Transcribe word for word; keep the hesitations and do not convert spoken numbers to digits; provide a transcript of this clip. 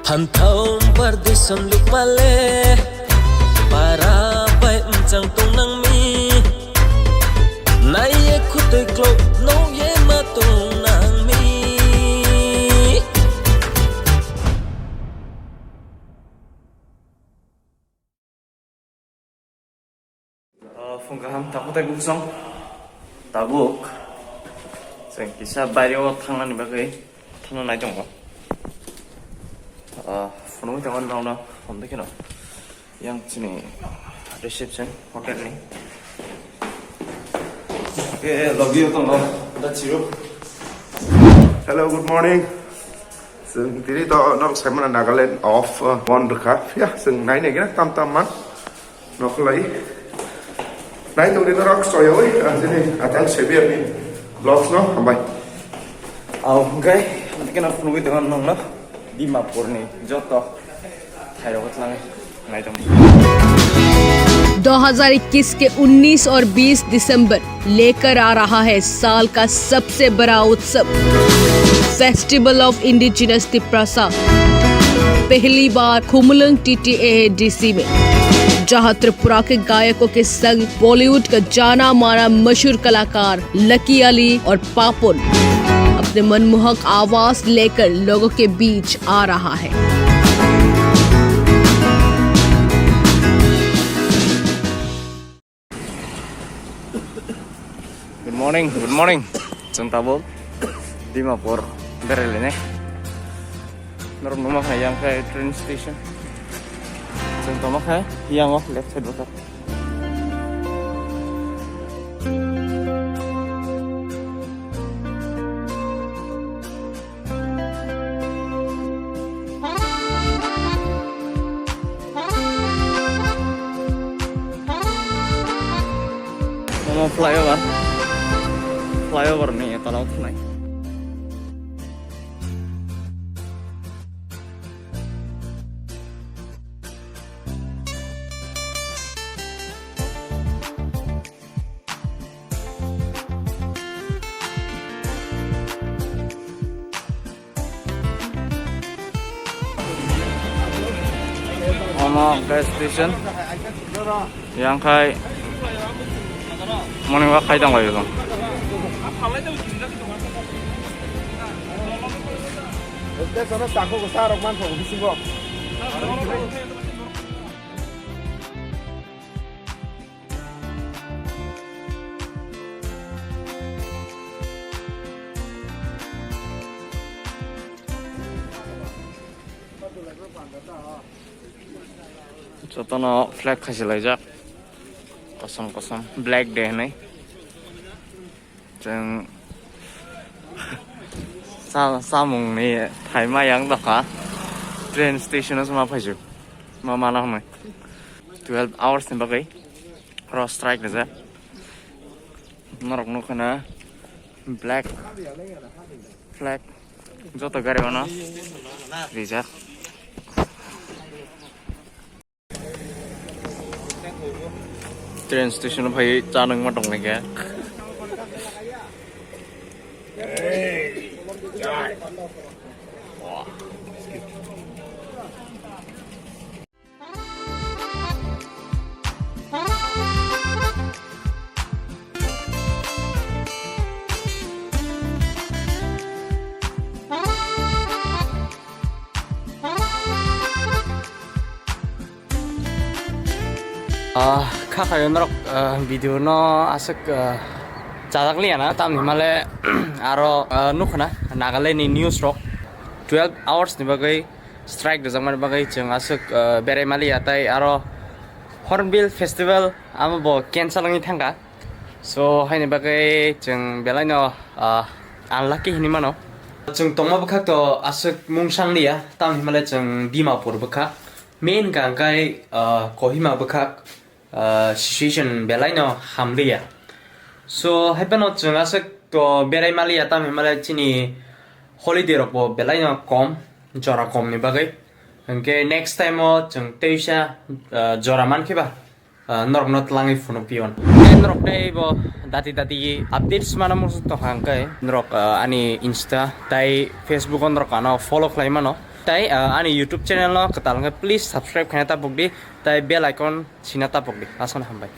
Phanthau bardison lukmale, para bai mchang tong nangmi. Naiye khutui klok, no ye ma tong nangmi. Ah, phung kaham, tabuk tei buksong. Tabuk. Chwng kisa baireo thangnani bagwi thangna nai tongo. Ah, phunugwi tongo nokno, hom de kheno. Yang chini reception hotel ni. Eh, lobby o tongo, da chiru. Hello, good morning. Chwng tini to norok saimano Nagaland off, uh, bon rwkha. Phiya chwng nai nai gina tam tam man. Nokhlai. Nai tongdi norok soyoi, ah, chini atang sebiar ni vlogs no, hambai. Au, hwnkhe, hwnkhe no phunugwi tongo nokno Dimapur ni joto thairok twlangwi nai tongo. दो हज़ार इक्कीस के उन्नीस और बीस दिसंबर लेकर आ रहा है साल का सबसे बड़ा उत्सव, फेस्टिवल ऑफ इंडिजिनस तिप्रासा। पहली बार खुमलंग टीटीएएडीसी में, जहां त्रिपुरा के गायकों के संग बॉलीवुड का जाना माना मशहूर कलाकार लकी अली और पापुन अपने मनमोहक आवाज लेकर लोगों के बीच आ रहा है। Good morning, good morning. Chwng tabuk Dimapur berai lainai. Norok numa kha yang khe train station. Chwng tongma khe yang o left side o kha. Omo flyover, flyover ni tola o thwnai. Omo gas station. Yang khai morning walk khai tong lai tong. Station o chakhugo sa rok man thogo bisingo. Jotono flag khasilaijak, kosom kosom, Black Day hinwi. Chwng cha-, chamungni thaima yang dokha, train station o ma phaisuk, ma mana hwnwi twelve hours ni bagwi oro strike rijak. Norok nukha na black flag joto gari o no rijak. Train station o phai cha nangma tongnaikhe. Ah, kha khayo norok, ah, video no aswk, ah, chajak liya na, tamni himale aro, ah, nukha na Nagaland ni news rok twelve hours ni bagwi strike rijakmani bagwi chwng aswk, ah, berai maliya, tai aro Hornbill Festival amo bo cancel wngwi thangkha. So, haini bagwi chwng belaino, ah, unlucky hinwi mano. Chwng tongma bwkhak to aswk mung sang liya, tamni himale chwng Dimapur bwkha. Main hwnkha hwnkhe, ah, Kohima bwkhak, ah, situation belaino hamliya. So, haiphano chwng aswk to berai maliya, tamni himale chini holiday rokbo belaino kom, jora komni bagwi. Hwnkhe next time o chwng teisa, ah, jora mankhe ba, ah, norokno twlangwi phunuk pion. Tei norok tei bo dati dati updates mana muchung tongkha hwnkhe norok, ah, ani Insta tai Facebook o norok ano follow khlai mano. Tai ani YouTube channel no kwtal wngkhe please subscribe khaina tapuk di, tai bell icon sina tapuk di. Aswkno hambai.